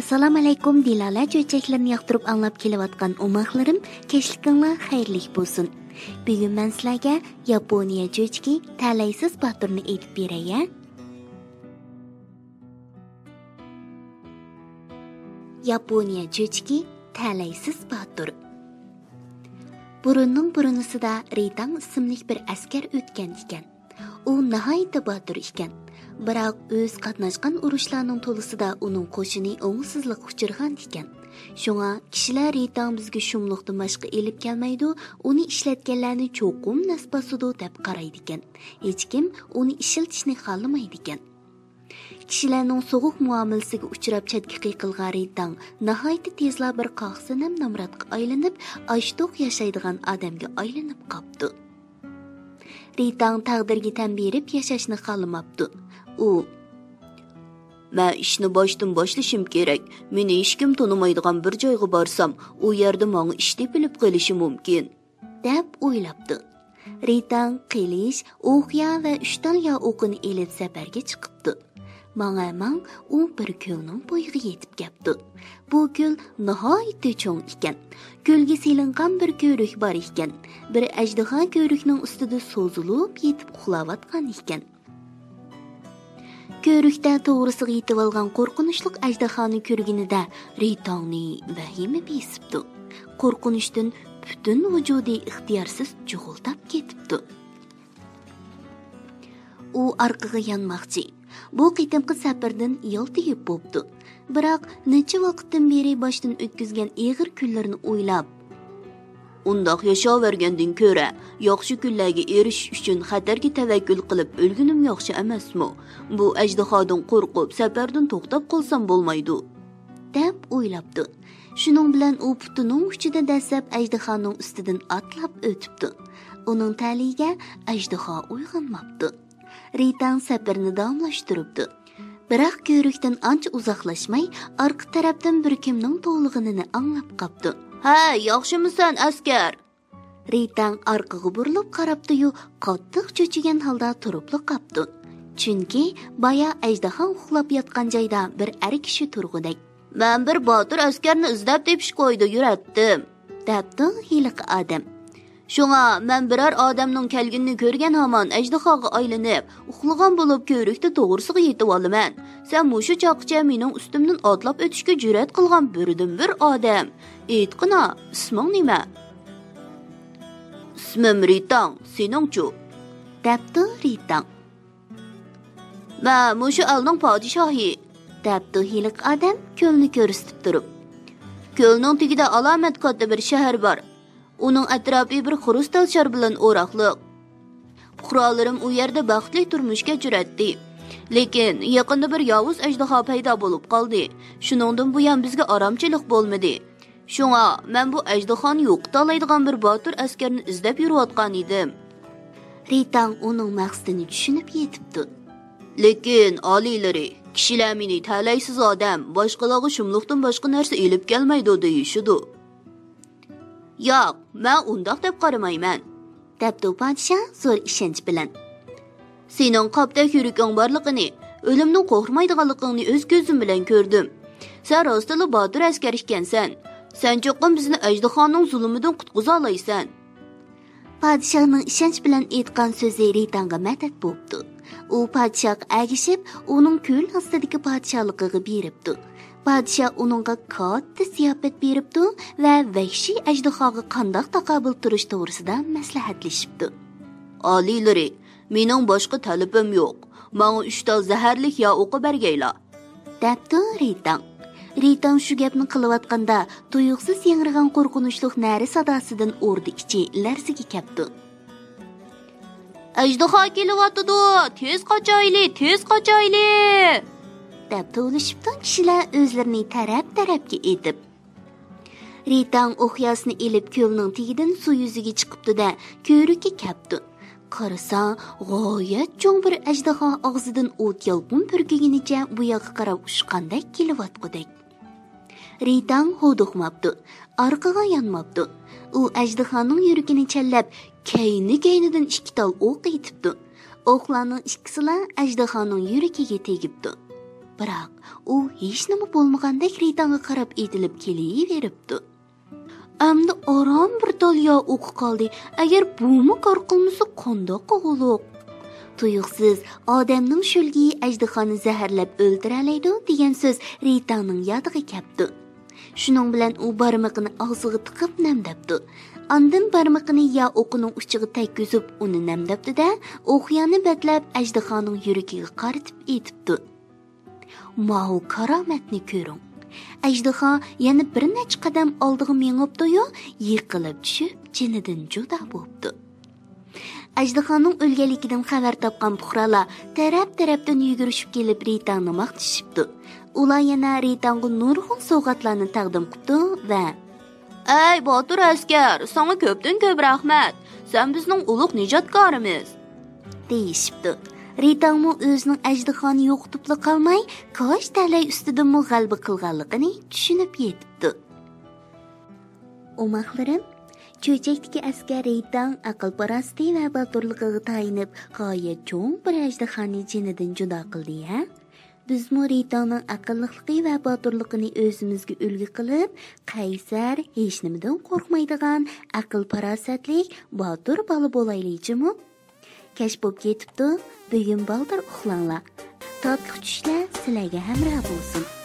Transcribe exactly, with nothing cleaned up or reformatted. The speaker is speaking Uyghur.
ئەسسالامۇ ئەلەيكۇم، دىلالە چۆچەكلىرىنى ياقتۇرۇپ ئاڭلاپ كېلىۋاتقان ئوماقلىرىم، كەچلىكىڭلار خەيرلىك بولسۇن. بۈگۈن مەن سىلەرگە ياپونىيە چۆچىكى تەلەيسىز باتۇرنى ئېيتىپ بېرەي، ھە؟ ياپونىيە چۆچىكى تەلەيسىز باتۇر. بۇرۇننىڭ بۇرۇنىسىدا رىتاڭ ئىسىملىك بىر ئەسكەر ئۆتكەن ئىكەن. ئۇ ناھايىتى باتۇر ئىكەن. بىراق ئۆزى قاتناشقان ئۇرۇشلارنىڭ تولىسىدا ئۇنىڭ قوشۇنى ئوڭۇشسىزلىققا ئۇچرىغان ئىكەن. شۇڭا كىشىلەر رىتاڭ بىزگە شۇملۇقتىن باشقا ئېلىپ كەلمەيدۇ، ئۇنى ئىشلەتكەنلەرنى چوقۇم نەس باسىدۇ دەپ قارايدىكەن. ھېچكىم ئۇنى ئىشلىتىشنى خالىمايدىكەن. كىشىلەرنىڭ سوغۇق مۇئامىلىسىگە ئۇچراپ چەتكە قېقىلغان رىتاڭ ناھايىتى تېزلا بىر قاقسىنەم نامراتقا ئايلىنىپ، ئاچ-توق ياشايدىغان ئادەمگە ئايلىنىپ قاپتۇ. رىتاڭ تەقدىرگە تەن بېرىپ ياشاشنى خالىماپتۇ. ئۇ، مەن ئىشنى باشتىن باشلىشىم كېرەك. مېنى ھېچكىم تونۇمايدىغان بىر جايغا بارسام، ئۇ يەردە ماڭا ئىش تېپىلىپ قېلىشى مۇمكىن، دەپ ئويلاپتۇ. رىتاڭ قىلىچ، ئوقيا ۋە ئۈچ تال ياۋ ئوقىنى ئېلىپ سەپەرگە چىقىپتۇ. ماڭا ماڭ ئۇ بىر كۆلنىڭ بويىغا يېتىپ كەپتۇ. بۇ كۆل ناھايىتى چوڭ ئىكەن. كۆلگە سېلىنغان بىر كۆۋرۈك بار ئىكەن. بىر ئەجدىھا كۆۋرۈكنىڭ ئۈستىدە سوزۇلۇپ يېتىپ ئۇخلاۋاتقان ئىكەن. كۆۋرۈكتە توغرىسىغا يېتىۋالغان قورقۇنچلۇق ئەجدىھانى كۆرگىنىدە رىتاڭنى ۋەھىمە بېسىپتۇ. قورقۇنچتىن پۈتۈن ۋۇجۇدى ئىختىيارسىز جۇغۇلداپ كېتىپتۇ. ئۇ ئارقىغا يانماقچى. بۇ قېتىمقى سەپىرىدىن يالتىيىپ بوپتۇ. بىراق نەچچە ۋاقىتتىن بېرى باشتىن ئۆتكۈزگەن ئېغىر كۈنلىرىنى ئويلاپ، ئۇنداق ياشاۋەرگەندىن كۆرە، ياخشى كۈنلەرگە ئېرىشىش ئۈچۈن خەتەرگە تەۋەككۈل قىلىپ ئۆلگىنىم ياخشى ئەمەسمۇ؟ بۇ ئەجدىھادىن قورقۇپ، سەپەردىن توختاپ قالسام بولمايدۇ، دەپ ئويلاپتۇ. شۇنىڭ بىلەن ئۇ پۇتىنىڭ ئۇچىدا دەسسەپ ئەجدىھانىڭ ئۈستىدىن ئاتلاپ ئۆتۈپتۇ. ئۇنىڭ تەلىيىگە ئەجدىھا ئويغانماپتۇ. رىتاڭ سەپىرىنى داۋاملاشتۇرۇپتۇ. بىراق كۆۋرۈكتىن ئانچە ئۇزاقلاشماي، ئارقا تەرەپتىن بىر كىمنىڭ توۋلىغىنىنى ئاڭلاپ قاپتۇ. ھەي، ياخشىمۇسەن، ئەسكەر؟ رىتاڭ ئارقىغا بۇرۇلۇپ قاراپتۇ-يۇ، قاتتىق چۆچۈگەن ھالدا تۇرۇپلا قاپتۇ. چۈنكى بايا ئەجدىھا ئۇخلاپ ياتقان جايدا بىر ئەر كىشى تۇرغۇدەك. مەن بىر باتۇر ئەسكەرنى ئىزدەپ تېپىش كويىدا يۈرەتتىم، دەپتۇ ھېلىقى ئادەم. شۇڭا مەن بىرەر ئادەمنىڭ كەلگىنىنى كۆرگەن ھامان ئەجدىھاغا ئايلىنىپ، ئۇخلىغان بولۇپ كۆۋرۈكتە توغرىسىغا يېتىۋالىمەن. سەن مۇشۇ چاغقىچە مېنىڭ ئۈستۈمدىن ئاتلاپ ئۆتۈشكە جۈرئەت قىلغان بىردىنبىر ئادەم. ئېيتقىنا، ئىسمىڭ نېمە؟ ئىسمىم رىتاڭ، سېنىڭچۇ؟ دەپتۇ رىتاڭ. مەن مۇشۇ ئەلنىڭ پادىشاھى، دەپتۇ ھېلىقى ئادەم كۆلنى كۆرسىتىپ تۇرۇپ. كۆلنىڭ تېگىدە ئالامەت كاتتا بىر شەھەر بار. ئۇنىڭ ئەتراپى بىر خرۇستال شار بىلەن ئوراقلىق. پۇقرالىرىم ئۇ يەردە بەختلىك تۇرمۇش كەچۈرەتتى. لېكىن يېقىندا بىر ياۋۇز ئەجدىھا پەيدا بولۇپ قالدى. شۇنىڭدىن بۇيان بىزگە ئارامچىلىق بولمىدى. شۇڭا مەن بۇ ئەجدىھانى يوقىتالايدىغان بىر باتۇر ئەسكەرنى ئىزدەپ يۈرۈۋاتقان ئىدىم. رىتاڭ ئۇنىڭ مەقسىتىنى چۈشىنىپ يېتىپتۇ. لېكىن، ئالىيلىرى، كىشىلەر مېنى تەلەيسىز ئادەم، باشقىلارغا شۇملۇقتىن باشقا نەرسە ئېلىپ كەلمەيدۇ دېيىشىدۇ. ياق، مەن ئۇنداق دەپ قارىمايمەن، دەپتۇ پادىشاھ زور ئىشەنچ بىلەن. سېنىڭ قاپتەك يۈرىكىڭ بارلىقىنى، ئۆلۈمدىن قورقمايدىغانلىقىڭنى ئۆز كۆزۈم بىلەن كۆردۈم. سەن راستتىنلا باتۇر ئەسكەر ئىكەنسەن. سەن چوقۇم بىزنى ئەجدىھانىڭ زۇلۇمىدىن قۇتقۇزالايسەن. پادىشاھنىڭ ئىشەنچ بىلەن ئېيتقان سۆزى رىتاڭغا مەدەت بوپتۇ. ئۇ پادىشاھقا ئەگىشىپ، ئۇنىڭ كۆل ئاستىدىكى پادىشاھلىقىغا بېرىپتۇ. پادىشاھ ئۇنىڭغا كاتتا زىياپەت بېرىپتۇ ۋە ۋەھشىي ئەجدىھاغا قانداق تاقابىل تۇرۇش توغرىسىدا مەسلىھەتلىشىپتۇ. ئالىيلىرى، مېنىڭ باشقا تەلىپىم يوق. ماڭا ئۈچ تال زەھەرلىك ياۋ ئوقى بەرگەيلا، دەپتۇ رىتاڭ. رىتاڭ شۇ گەپنى قىلىۋاتقاندا، تۇيۇقسىز ياڭرىغان قورقۇنچلۇق نەرە ساداسىدىن ئوردا ئىچى لەرزىگە كەپتۇ. ئەجدىھا كېلىۋاتىدۇ، تېز قاچايلى، تېز قاچايلى! دەپ توۋلىشىپتۇ كىشىلەر ئۆزلىرىنى تەرەپ-تەرەپكە ئېتىپ. رىتاڭ ئوقياسىنى ئېلىپ كۆلنىڭ تېگىدىن سۇ يۈزىگە چىقىپتۇ-دە، كۆۋرۈككە كەپتۇ. قارىسا، غايەت چوڭ بىر ئەجدىھا ئاغزىدىن ئوت يالقۇن پۈركىگىنىچە بۇ ياققا قاراپ ئۇچقاندەك كېلىۋاتقۇدەك. رىتاڭ ھودۇقماپتۇ، ئارقىغا يانماپتۇ. ئۇ ئەجدىھانىڭ يۈرىكىنى چەنلەپ، كەينى-كەينىدىن ئىككى تال ئوق ئېتىپتۇ. ئوقلارنىڭ ئىككىسىلا ئەجدىھانىڭ يۈرىكىگە تېگىپتۇ. بىراق ئۇ ھېچنېمە بولمىغاندەك رىتاڭغا قاراپ ئېتىلىپ كېلىۋېرىپتۇ. ئەمدى ئاران بىر تال يا ئوقى قالدى. ئەگەر بۇمۇ كار قىلمىسا قانداق قىلغۇلۇق؟ تۇيۇقسىز «ئادەمنىڭ شۆلگىيى ئەجدىھانى زەھەرلەپ ئۆلتۈرەلەيدۇ» دېگەن سۆز رىتاڭنىڭ يادىغا كەپتۇ. شۇنىڭ بىلەن ئۇ بارمىقىنى ئاغزىغا تىقىپ نەمدەپتۇ. ئاندىن بارمىقىنى يا ئوقىنىڭ ئۇچىغا تەگكۈزۈپ ئۇنى نەمدەپتۇ-دە، ئوقيانى بەتلەپ ئەجدىھانىڭ يۈرىكىگە قارىتىپ ئېتىپتۇ. ماۋۇ كارامەتنى كۆرۈڭ. ئەجدىھا يەنە بىر نەچچە قەدەم ئالدىغا مېڭىپتۇ-يۇ، يىقىلىپ چۈشۈپ جېنىدىن جۇدا بوپتۇ. ئەجدىھانىڭ ئۆلگەنلىكىدىن خەۋەر تاپقان پۇقرالار تەرەپ-تەرەپتىن يۈگۈرۈشۈپ كېلىپ رىتاڭنى ماختىشىپتۇ. ئۇلار يەنە رىتاڭغا نۇرغۇن سوۋغاتلارنى تەقدىم قىپتۇ ۋە «ئەي باتۇر ئەسكەر، ساڭا كۆپتىن كۆپ رەھمەت. سەن بىزنىڭ ئۇلۇغ نىجاتكارىمىز» دېيىشىپتۇ. رىتاڭمۇ ئۆزىنىڭ ئەجدىھانى يوقىتىپلا قالماي، كاش تەلەي ئۈستىدىنمۇ غەلىبە قىلغانلىقىنى چۈشىنىپ يېتىپتۇ. ئوماقلىرىم، چۆچەكتىكى ئەسكەر رىتاڭ ئەقىل-پاراسىتى ۋە باتۇرلۇقىغا تايىنىپ، غايەت چوڭ بىر ئەجدىھانى جېنىدىن جۇدا قىلدى ھە؟ بىزمۇ رىتاڭنىڭ ئەقىللىقلىقى ۋە باتۇرلۇقىنى ئۆزىمىزگە ئۈلگە قىلىپ، قەيسەر، ھېچنېمىدىن قورقمايدىغان، ئەقىل-پاراسەتلىك، باتۇر بالا بولايلى جۇمۇ. كەچ بوپ كېتىپتۇ، بۈگۈن بالدۇر ئۇخلاڭلار. تاتلىق چۈشلەر سىلەرگە ھەمراھ بولسۇن.